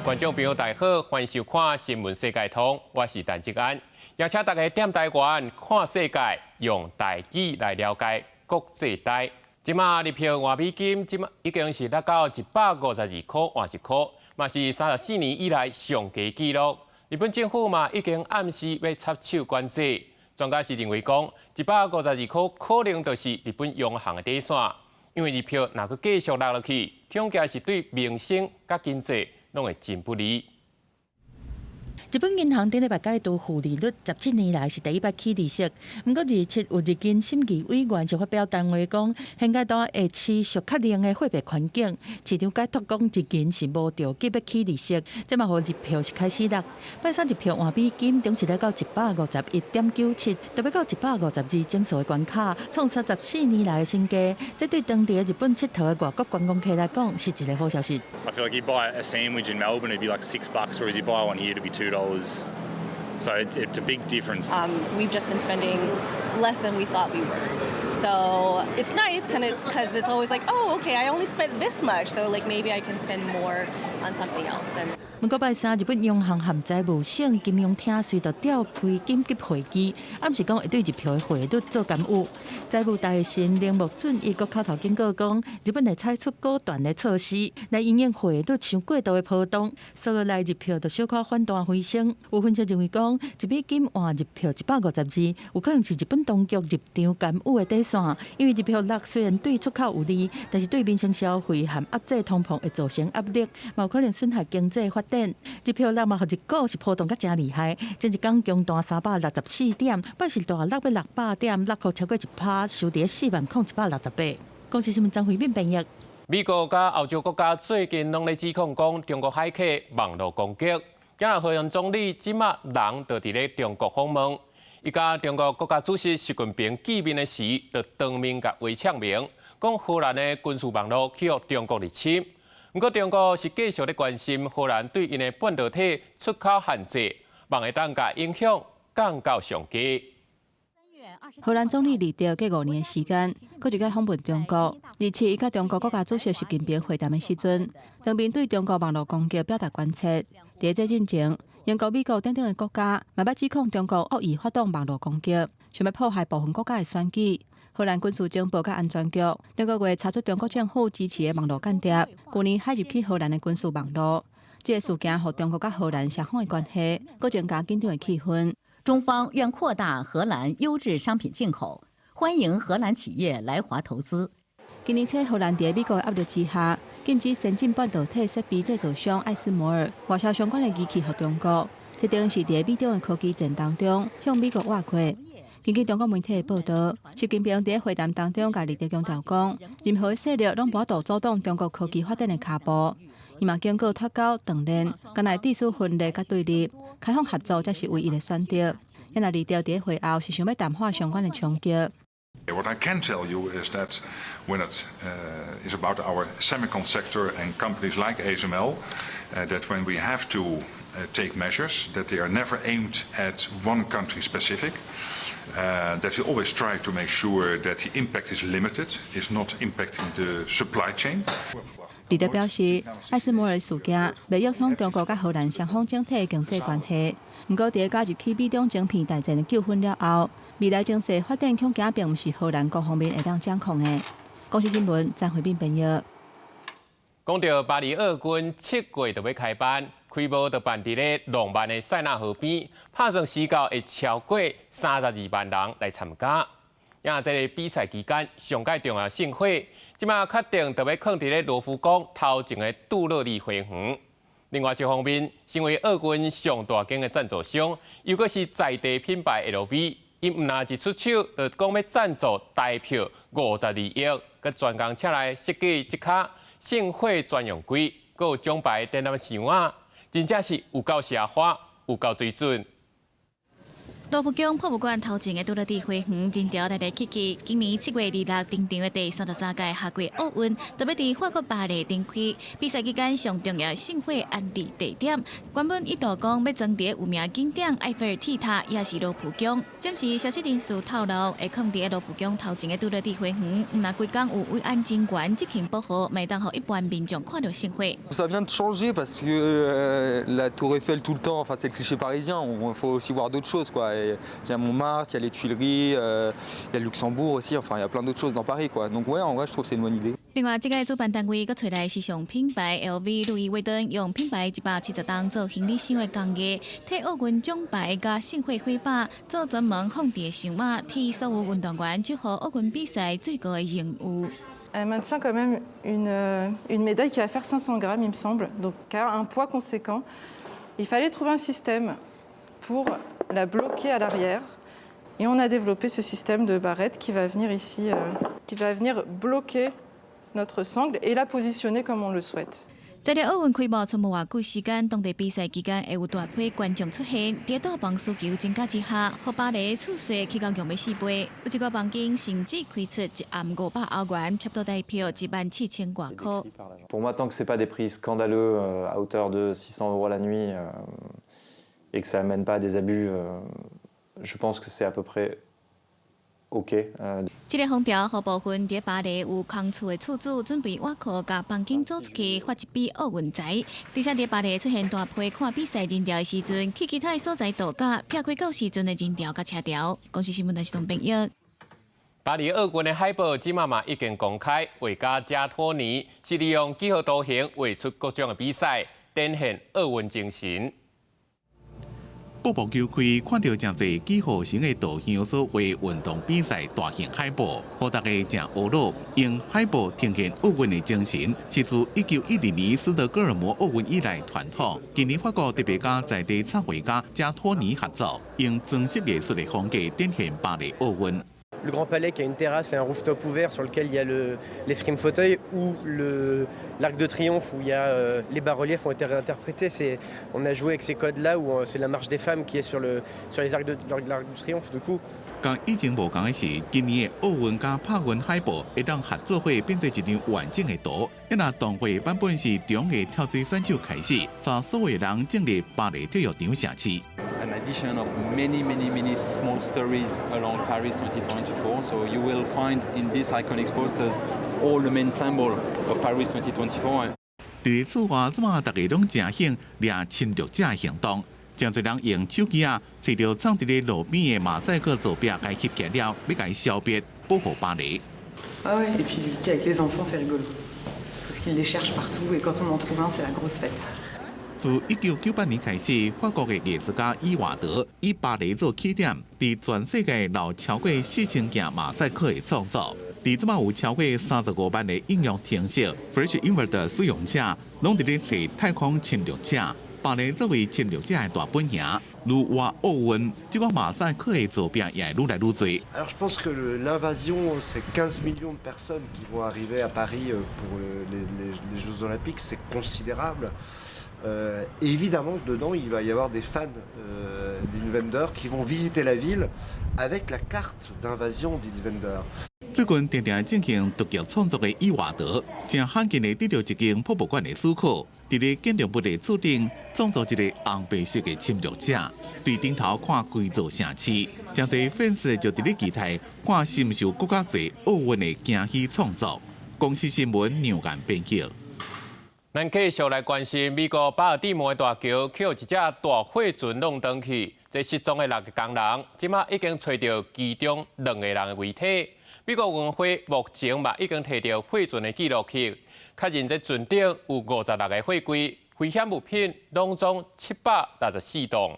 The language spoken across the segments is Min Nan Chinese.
觀眾朋友大家好，歡迎收看《新聞世界通》，我是陳志安，邀請大家踮台灣看世界，用台語來了解國際大。這馬日票換美金，這馬已經是達到152箍換一箍，嘛是34年以來上低紀錄。日本政府嘛已經暗示欲插手管制，專家是認為講，152箍可能就是日本央行的底線，因為日票若閣繼續落落去，恐驚是對民生佮經濟攏會真不利。日本銀行頂禮拜解除負利率，17年來是第一擺起利息。毋過27有日銀審議委員就發表談話講，現階段會持續較冷的貨幣環境，市場解讀講日銀是無著急欲起利息，這嘛予日票是開始落。拜三日票換美金，中時來到152.97，特別到152整數的關卡，創34年來的新低。這對當地的日本𨑨迌的外國觀光客來講，是一個好消息。 I feel like you buy a sandwich in Melbourne, it'd be like $6, whereas you buy one here, it'd be $2. So it's a big difference. We've just been spending less than we thought we were. So it's nice kind of because it's always like, oh, okay, I only spent this much, so like maybe I can spend more on something else. And 毋過拜三，日本央行和財務省金融廳隨著召開緊急會議，暗示講會對日票的匯率做干預。財務大臣鈴木俊一閣口頭警告講，日本會採取果斷的措施來因應匯率傷過度的波動，所以來日票就小可反彈回升。有分析認為講，1美金換日票152，有可能是日本當局入場干預的底線，因為日票落雖然對出口有利，但是對民生消費和壓制通膨會造成壓力，嘛有可能損害經濟發展。日票落嘛，予日股是波動較誠厲害，前一工強彈364點，拜四大落欲600點，落予超過1趴，收佇40,168。公視新聞張惠敏編譯。美國佮歐洲國家最近攏咧指控講中國駭客網路攻擊，今日荷蘭總理這馬人就佇咧中國訪問，伊佮中國國家主席習近平見面的時，就當面共話嗆明，講荷蘭的軍事網路去予中國入侵。毋過中國是繼續咧關心荷蘭對𪜶的半導體出口限制，望會當共影響降到上低。荷蘭總理呂德隔5年的時間，閣一擺訪問中國。27伊佮中國國家主席習近平會談的時陣，當面對中國網路攻擊表達關切。佇這進前，英國、美國等等的國家嘛捌指控中國惡意發動網路攻擊，想欲破壞部分國家的選舉。荷蘭軍事情報佮安全局頂個月查出中國政府支持的網路間諜，舊年駭入去荷蘭的軍事網路。這個事件予中國佮荷蘭雙方的關係，閣增加緊張的氣氛。中方願擴大荷蘭優質商品進口，歡迎荷蘭企業來華投資。今年初，荷蘭佇美國的壓力之下，禁止先進半導體設備製造商艾斯摩爾外銷相關的儀器予中國。這等於是佇美中的科技戰當中向美國倚過。根據中國媒體的報道，習近平佇會談當中共呂德強調講，任何勢力攏無法度阻擋中國科技發展的跤步。伊嘛警告脫鈎斷鏈，干焦會致使分裂佮對立，開放合作才是唯一的選擇。因為呂德佇會後是想欲淡化相關的衝擊。 What I can tell you is that when it is about our semicon sector and companies like ASML, that when we have to take measures, that they are never aimed at one country specific, that we always try to make sure that the impact is limited, is not impacting the supply chain. 呂德表示，艾斯摩爾事件袂影響中國佮荷蘭雙方整體經濟關係。毋過，佇加入去美中晶片大戰的糾紛了後，未來情勢發展恐驚並毋是荷蘭各方面會當掌控的。公視新聞張惠敏編譯。講到巴黎奧運7月就欲開辦，開幕就辦佇咧浪漫的塞納河邊，拍算時到會超過32萬人來參加。啊，這個比賽期間上蓋重要盛會，這馬確定就欲囥佇咧羅浮宮頭前的杜樂麗花園。另外一方面，成為奧運上大間的贊助商，又閣是在地品牌 LV，𪜶毋但一出手就講欲贊助台票52億，閣專工請來設計這跤盛會專用機，閣有獎牌展覽箱仔，真正是有夠奢華，有夠水準。羅浮宮博物館頭前的杜樂蒂花園人潮來來去去。今年7月26登場的第33屆夏季奧運，特別佇法國巴黎展開。比賽期間上重要聖火安置地點，原本一度講欲裝佇有名景點埃菲爾鐵塔，抑是羅浮宮。暫時消息人士透露，會囥佇羅浮宮頭前的杜樂蒂花園，毋但規工有維安人員執行保護，袂當予一般民眾看著聖火。 Ça vient de changer parce que la Tour Eiffel tout le temps, enfin c'est le cliché parisien, il faut aussi voir d'autres choses quoi. Il y a Montmartre, il y a les Tuileries, il y a le Luxembourg aussi, enfin il y a plein d'autres choses dans Paris quoi. Donc ouais, en vrai je trouve que c'est une bonne idée. 另外，這個主辦單位閣揣來時尚品牌 LV 路易威登，用品牌170噸做行李箱的工藝，替奧運獎牌佮聖火火把做專門放置的箱仔，替所有運動員祝賀奧運比賽最高的榮譽。 Elle maintient quand même une médaille qui va faire 500 grammes, il me semble, donc qui a un poids conséquent. Il fallait trouver un système pour la bloquer à l'arrière. Et on a développé ce système de barrette qui va venir ici, qui va venir bloquer notre sangle et la positionner comme on le souhaite. 這個奧運開幕賰無偌久時間，當地比賽期間會有大批觀眾出現。佇大房需求增加之下，予巴黎厝稅起到用欲四倍。有一個房間甚至開出一暗500歐元，差不多台票14,000外箍。 Pour moi, tant que c'est pas des prix scandaleux à hauteur de 600 € la nuit et que ça amène pas à des abus, je pense que c'est à peu près OK. 這个風潮，予部分佇巴黎有空厝的厝主準備挖庫，共房間租出去，發一筆奧運財。而且佇巴黎出現大批看比賽人潮的時陣，去其他的所在度假，避開到時陣的人潮佮車潮。公視新聞台是東編譯。巴黎奧運的海報這馬嘛已經公開，畫家加托尼是利用幾何圖形畫出各種的比賽，展現奧運精神。步步球開，看著誠濟幾何形的圖像所畫運動比賽大型海報，予大家誠懊惱。用海報呈現奧運的精神，是自1912年斯德哥爾摩奧運以來傳統。今年法國特別佮在地插畫家加托尼合作，用裝飾藝術的風格展現巴黎奧運。 Le Grand Palais qui a une terrasse et un rooftop ouvert sur lequel il y a l'escrime fauteuil ou l'Arc de Triomphe où il y a les bas-reliefs ont été réinterprétés. On a joué avec ces codes-là où c'est la marche des femmes qui est sur les arcs de l'Arc de Triomphe. Du coup, 佮以前無仝的是，今年的奧運佮帕運海報會當合做伙變做一張完整的圖。若動畫版本是中的跳水選手開始，帶所有人進入巴黎體育場城市。 An addition of many, many, many small stories along Paris 2024. So you will find in these iconic posters all the main symbol of Paris 2024. 佇厝外，這馬大家攏誠興掠侵略者的行動，誠濟人用手機仔，揣著藏佇咧路邊的馬賽克圖片，共翕起來了，欲共消滅，保護巴黎。 Ah ouais, et puis avec les enfants, c'est rigolo. Parce qu'ils les cherchent partout et quand on en trouve un, c'est la grosse fête. 自1998年開始，法國的藝術家伊瓦德以巴黎做起點，佇全世界留超過4000件馬賽克的創作。佇這馬有超過35萬个應用程式，Flash Invader 的使用者，攏佇咧揣太空侵略者。巴黎作為侵略者的大本營，愈倚奧運，這個馬賽克的圖片也會愈來愈濟。 Alors je pense que l'invasion, c'est 15 millions de personnes qui vont arriver à Paris pour les Jeux Olympiques, c'est considérable. Évidemment, dedans, il va y avoir des fans d'Invader qui vont visiter la ville avec la carte d'invasion d'Invader. 最近定定進行獨立創作的伊瓦德，誠罕見的得著一間博物館的許可，佇咧建築物的厝頂創造一个紅白色的侵略者，對頂頭看規座城市，誠濟粉絲就佇咧期待看是毋是有閣較濟奧運的驚喜創作。公視新聞梁岩編輯。咱繼續來關心美國巴爾的摩的大橋，予一隻大貨船挵轉去，這失蹤的六个工人，這馬已經揣著其中兩個人的遺體。美國運會目前嘛已經提著貨船的記錄器，確認這船頂有56個貨櫃，危險物品攏總764噸。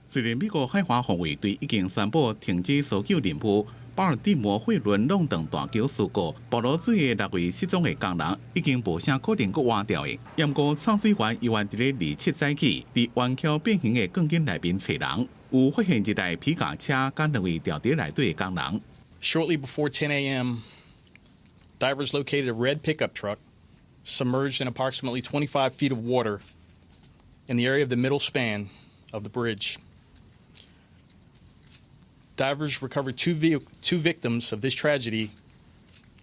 雖然美國海華防衛隊已經宣布停止搜救任務，巴爾的摩貨輪挵轉大橋事故，暴露水的六位失蹤的工人已經無啥可能閣活著的。毋過潛水員猶原佇咧27早起，佇彎曲變形的鋼筋內面揣人，有發現一台皮卡車佮兩位牢佇內底的工人。 Shortly before 10 a.m., divers located a red pickup truck submerged in approximately 25 feet of water in the area of the middle span of the bridge. Divers recovered two victims of this tragedy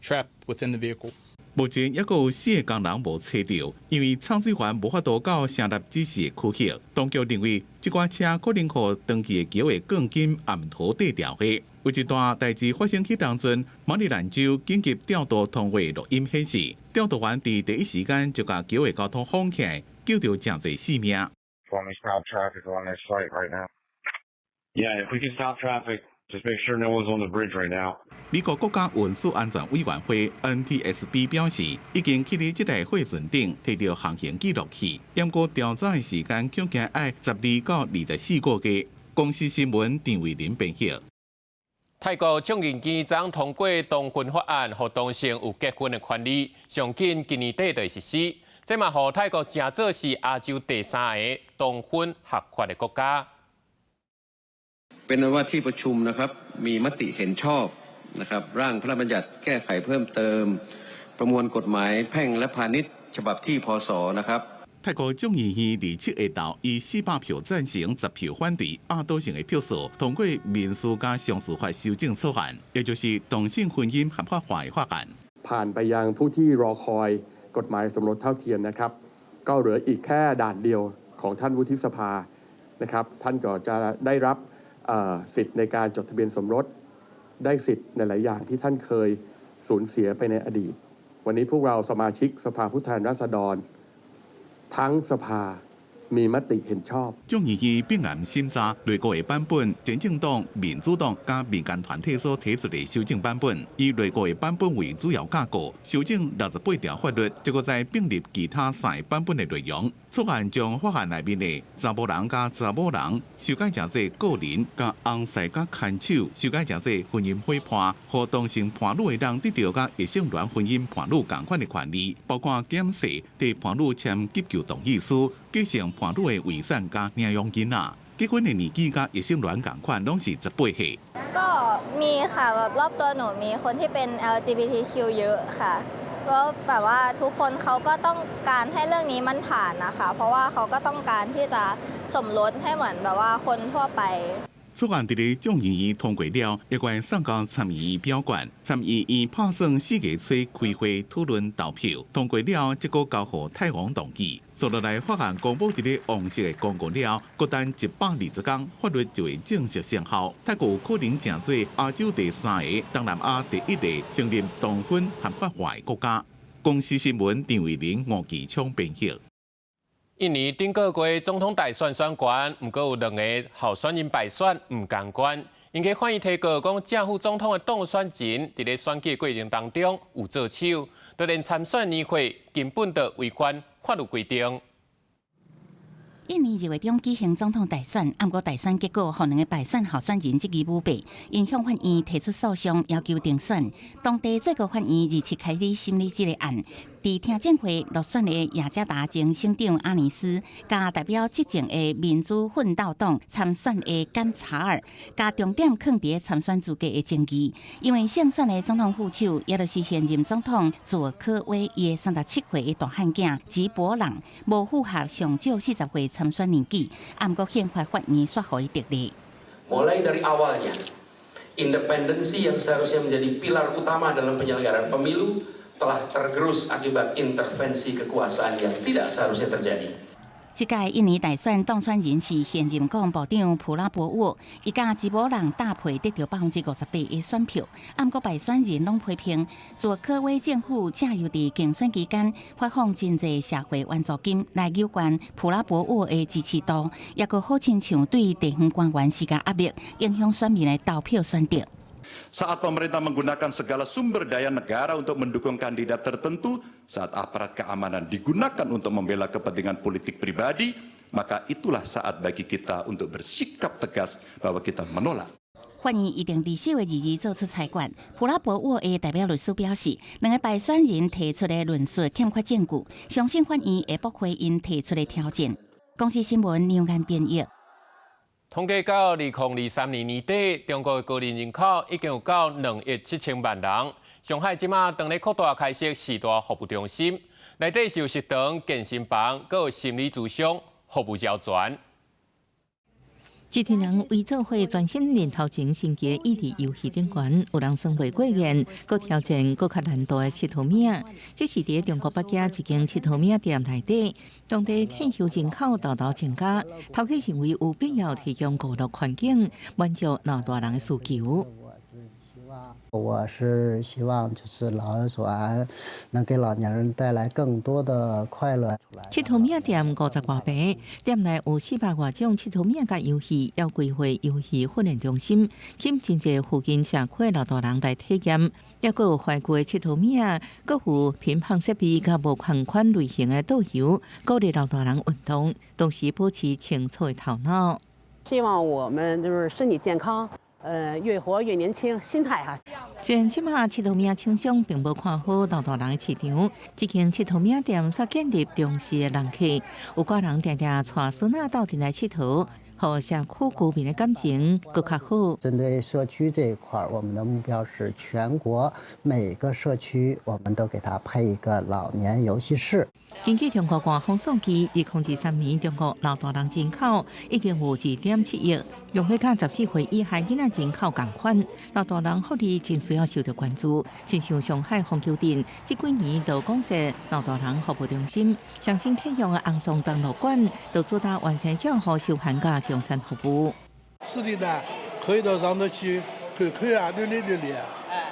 trapped within the vehicle. 目前猶閣有四个工人無揣著，因為泅水員無法度到成立指示的區域。當局認為，這寡車可能予長期的橋的鋼筋掩塗綴牢的。有一段代誌發生彼當陣，馬里蘭州緊急調度通話錄音顯示，調度員佇第一時間就共橋的交通封起來，救著誠濟性命。 Want me to stop traffic on this site right now? Yeah, if we can stop traffic, just make sure no one's on the bridge right now. 美國國家運輸安全委員會 NTSB 表示，已經去佇這台貨船頂提著航行記錄器，毋過調查的時間恐驚愛12到24個月。公視新聞陳慧琳編譯。泰國眾議院昨通過同婚法案，予同性有結婚的權利，上緊今年底就會實施。這嘛予泰國成做是亞洲第三个同婚合法的國家。 เป็นว่าที่ประชุมนะครับมีมติเห็นชอบนะครับร่างพระราชบัญญัติแก้ไขเพิ่มเติม ประมวลกฎหมายแพ่งและพาณิชย์ฉบับที่พศนะครับ 泰國眾議院27下晝以400票贊成、10票反對，壓倒性的票數通過民事佮商事法修正草案，也就是同性婚姻合法化的法案。 ผ่านไปยังผู้ที่รอคอยกฎหมายสมรสเท่าเทียมนะครับ ก็เหลืออีกแค่ด่านเดียวของท่านวุฒิสภานะครับ ท่านก็จะได้รับสิทธิ์ในการจดทะเบียนสมรส ได้สิทธิ์ในหลายอย่างที่ท่านเคยสูญเสียไปในอดีต วันนี้พวกเราสมาชิกสภาผู้แทนราษฎร ทั้งสภามีมติเห็นชอบ 眾議院並案審查內閣的版本，前進黨、民主黨佮民間團體所提出的修正版本，以內閣的版本為主要架構，修正68條法律，這閣再併入其他三個版本的內容。草案將法案內面的查埔人佮查某人修改成做個人，佮翁婿佮牽手修改成做婚姻伙伴，予同性伴侶的人得著佮異性戀婚姻伴侶仝款的權利，包括檢視替伴侶簽急救同意書、繼承伴侶的遺產佮領養囡仔。結婚的年紀佮異性戀仝款，攏是18歲。 ก็มีค่ะแบบรอบตัวหนูมีคนที่เป็น LGBTQ เยอะค่ะแล้วแบบว่าทุกคนเขาก็ต้องการให้เรื่องนี้มันผ่านนะคะ เพราะว่าเขาก็ต้องการที่จะสมรสให้เหมือนแบบว่าคนทั่วไป 草案佇咧眾議院通過了，猶閣愛送到參議院表決。參議院拍算4月初開會討論投票，通過了，則閣交予泰王同意。紲落來法案公布佇咧王室的公告了，閣等120天，法律就會正式生效。泰國有可能成做亞洲第三个、東南亞第一个承認同婚合法化的國家。公視新聞陳慧玲、吳其昌編譯。印尼頂個月總統大選選完，毋過有兩個候選人敗選毋甘願，𪜶去法院提告講正副總統的當選人佇咧選舉過程當中有做手，就連參選年歲根本就違反法律規定。印尼2月中舉行總統大選，毋過大選結果，予兩个敗選候選人質疑舞弊，𪜶向法院提出訴訟，要求重選。當地最高法院27開始審理這个案。佇聽證會落選的雅加達前省長阿尼斯，佮代表執政的民主奮鬥黨參選的甘查爾，共重點囥佇參選資格的爭議。因為勝選的總統副手，也就是現任總統佐科威伊的37歲的大漢囝吉伯朗，無符合上少40歲參選年紀，毋過憲法法院煞予伊得利。 Mulai dari awalnya, independensi yang seharusnya menjadi pilar utama dalam penyelenggaraan pemilu telah tergerus akibat intervensi kekuasaan yang tidak seharusnya terjadi. 這屆印尼大選當選人是現任國防部長普拉博沃，伊佮吉伯朗搭配得著58%的選票，毋過敗選人攏批評佐科威政府藉由佇競選期間發放真濟社會援助金來扭懸普拉博沃的支持度，抑閣好親像對地方官員施加壓力，影響選民的投票選擇。 Saat pemerintah menggunakan segala sumber daya negara untuk mendukung kandidat tertentu, saat aparat keamanan digunakan untuk membela kepentingan politik pribadi, maka itulah saat bagi kita untuk bersikap tegas bahwa kita menolak. 法院一定佇4月22做出裁決。普拉博沃的代表律師表示，兩个敗選人提出的論述欠缺證據，相信法院會駁回𪜶提出的挑戰。公視新聞梁安編譯。統計到2023年年底，中國的高齡人口已經有到2億7千萬人。上海這馬正咧擴大開設四大服務中心，內底是有食堂、健身房，閣有心理諮商，服務齊全。一群人圍做伙專心練頭前升級益智遊戲頂懸，有人算袂過癮，閣挑戰閣較難度的𨑨迌物。這是佇中國北京一間𨑨迌物店內底，當地退休人口沓沓增加，頭家認為有必要提供娛樂環境，滿足老大人的需求。我是希望就是老有所安，能給老年人帶來更多的快樂。𨑨迌物店50外坪，店內有400外種𨑨迌物佮遊戲，猶規劃遊戲訓練中心，吸引真濟附近社區老大人來體驗。猶閣有懷舊的𨑨迌物，閣有乒乓設備佮無仝款類型的桌遊，鼓勵老大人運動，同時保持清楚的頭腦。希望我們就是身體健康。越活越年輕，心態哈。雖然這馬𨑨迌物廠商並無看好老大人的市場，這間𨑨迌物店煞建立忠實的人客，有寡人定定帶孫仔鬥陣來𨑨迌，予社區居民的感情閣較好。針對社區這一塊，我們的目標是全國每個社區，我們都給他配一個老年遊戲室。根據中國官方數據，2023年中國老大人人口已經有2.7億，用欲佮14歲以下囡仔人口仝款，老大人福利真需要受著關注。親像上海虹橋鎮，這幾年就講設老大人服務中心，上新啟用的紅松長樂館，就主打完善照護、休閒佮共餐服務。吃的呢，可以到上頭去看看啊，鍛鍊鍛鍊，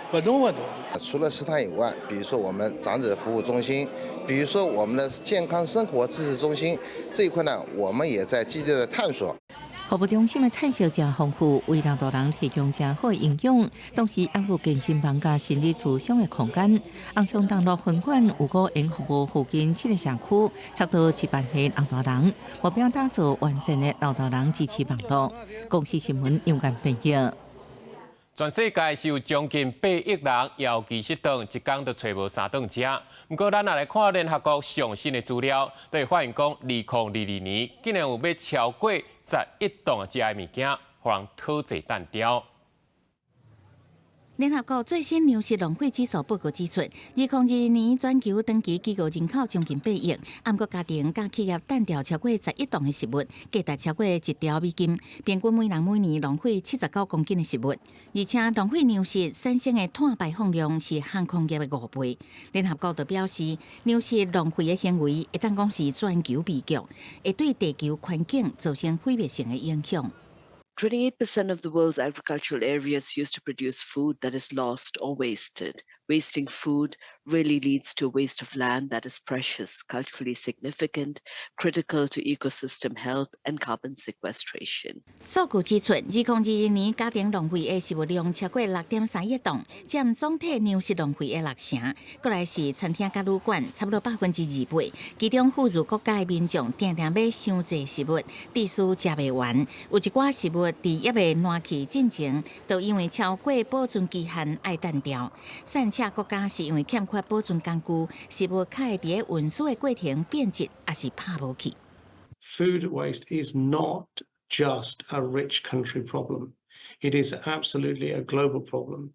活動活動。除了食堂以外，比如說我們長者服務中心，比如說我們的健康生活知識中心這一塊呢，我們也在積極的探索。服務中心的菜色誠豐富，為老大人提供誠好的營養，同時也有健身房佮心理諮商的空間。紅松長樂分館有五間服務附近七個社區，差不多1萬個老大人，目標打造完善的老大人支持網絡。公視新聞楊間編譯。全世界是有將近8億人枵飢失頓，一工都揣無三頓食。毋過，咱若來看聯合國上新的資料，就會發現講，2022年竟然有欲超過11噸食的物件，予人討債擲掉。聯合國最新糧食浪費指數報告指出，2022年全球長期飢餓人口將近8億，毋過家庭佮企業擲掉超過十一噸的食物，價值超過1兆美金，平均每人每年浪費79公斤的食物，而且浪費糧食產生的碳排放量是航空業的5倍。聯合國就表示，糧食浪費的行為會當講是全球悲劇，會對地球環境造成毀滅性的影響。 28% of the world's agricultural areas used to produce food that is lost or wasted. Wasting food really leads to waste of land that is precious, culturally significant, critical to ecosystem health and carbon sequestration. 數據指出，2021年家庭浪費的食物量超過6.3億噸，佔總體糧食浪費的六成。過來是餐廳佮旅館，差不多28%。其中富裕國家的民眾定定買傷濟食物，致使食袂完。有一寡食物佇猶未爛去進前，就因為超過保存期限愛擲掉。散赤國家是因為欠缺保存工具，食物較會佇咧運輸的過程變質，抑是拍無去。 Food waste is not just a rich country problem. It is absolutely a global problem.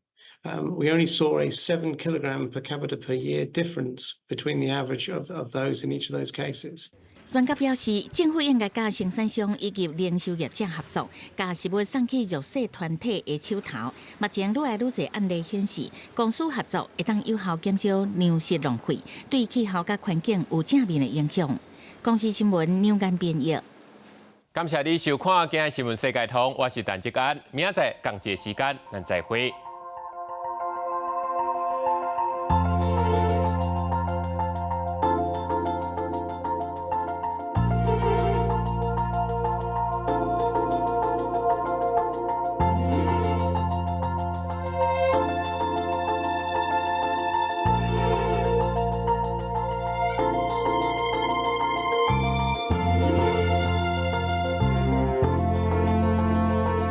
We only saw a 7 kilogram per capita per year difference between the average of those in each of those cases. 專家表示，政府應該佮生產商以及零售業者合作，共食物送去弱勢團體的手頭。目前愈來愈濟案例顯示，公私合作會當有效減少糧食浪費，對氣候佮環境有正面的影響。公視新聞梁間編譯。感謝你收看今日新聞世界通，我是陳志安，明仔載仝一个時間，咱再會。